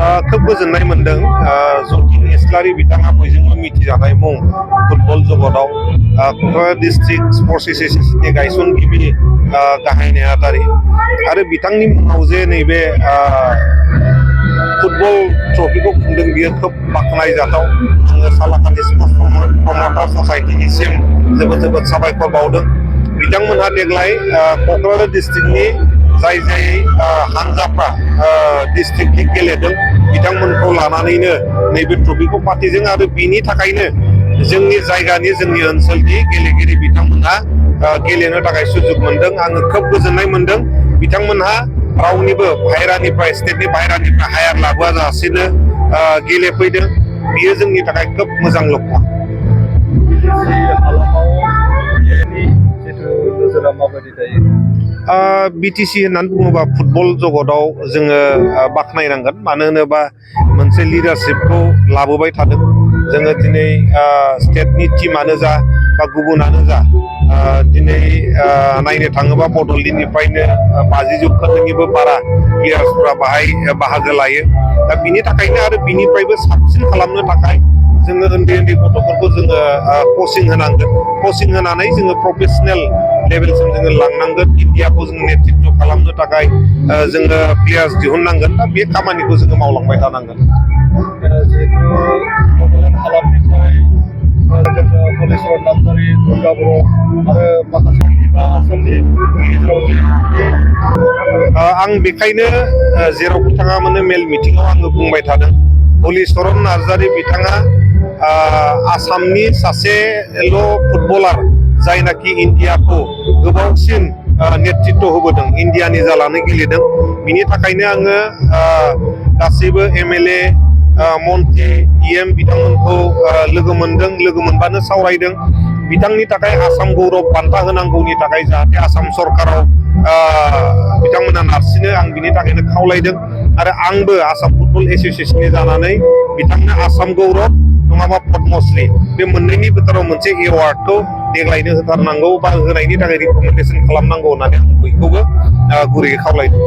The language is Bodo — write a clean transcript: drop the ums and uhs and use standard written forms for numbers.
खोब गोजोननाय मोनदों जतिन इस्लारि बिथाङा बयजोंबो मिथिजानाय मुं फुटबल जगताव क'क्राझार डिस्ट्रिक्ट स्पर्ट्स एस'सिएशननि गायसनगिरि गाहाय नेहाथारि आरो बिथांनि मुङाव जे नैबे फुटबल ट्रफिखौ खुंदों बियो खोब बाख्नायजाथाव। जोङो सालाकान्दि स्पर्ट्स प्रमटार ससाइटिनिसिम जोबोद जोबोद साबायखर बावदों। बिथांमोनहा देग्लाय क'क्राझार डिस्ट्रिक्टनि जाय हानजाफ्रा डिस्ट्रिक्ट लिग गेलेदों बिथांमोनखौ लानानैनो नैबे ट्रफिखौ फाथिदों आरो बिनि थाखायनो जोंनि जायगानि जोंनि ओनसोलनि गेलेगिरि बिथांमोनहा गेलेनो थाखाय सुजुग मोनदों। आङो खोब गोजोननाय मोनदों। बिथांमोनहा रावनिबो बाहेरानिफ्राय स्टेटनि बाहेरानिफ्राय हायार लाबोआजासेनो गेलेफैदों। बियो जोंनि थाखाय खोब मोजां लक्ष्य। बिटिसि होननानै बुङोबा फुटबल जगताव जोङो बाख्नायनांगोन। मानो होनोबा मोनसे लिडारशिपखौ लाबोबाय थादों। जोङो दिनै स्टेटनि टिमानो जा बा गुबुनानो जा दिनै नायनो थाङोबा बड'लेण्डनिफ्रायनो 50 जौखोन्दोनिबो बारा प्लेयार्सफ्रा बाहाय बाहागो लायो। दा बिनि थाखायनो आरो बिनिफ्रायबो साबसिन खालामनो थाखाय जोङो उन्दै उन्दै गथ'फोरखौ जोङो कचिं होनांगोन। कचिं होनानै जोङो प्रफेसनेल लेभेलसिम जोङो लांनांगोन। इन्डियाखौ जोङो नेतृत्व खालामनो थाखाय जोङो प्लेयार्स दिहुननांगोन। दा बे खामानिखौ जोङो मावलांबाय थानांगोन। हलिचरन नार्जारि, दुर्गा बर' आरो माखासे आं बेखायनो जेरावबो थाङा माने मेल मिटिङाव आङो बुंबाय थादों। हलिचरन नार्जारि बिथाङा आसामनि सासेल' फुटबलार जायनाखि इन्डियाखौ गोबांसिन नेतृत्व होबोदों, इन्डियानि जानानै गेलेदों। बिनि थाखायनो आङो गासैबो MLA मन्त्रि EM बिथांमोनखौ लोगो मोनदों। लोगो मोनबानो सावरायदों। बिथांनि थाखाय आसाम गौरब बान्था होनांगौनि थाखाय जाहाथे आसाम सरकाराव बिथांमोना नारसिनो आं बिनि थाखायनो खावलायदों। आरो आंबो आसाम फुटबल एस'सिएशननि जानानै बिथांनो आसाम गौरब नङाबा पद्मश्री बे मोननैनि बिथोराव मोनसे एवार्डखौ देग्लायनो होथारनांगौ बा होनायनि थाखाय रिकमेन्डेसन खालामनांगौ होननानै आं बयखौबो गुरैयै खावलायदों।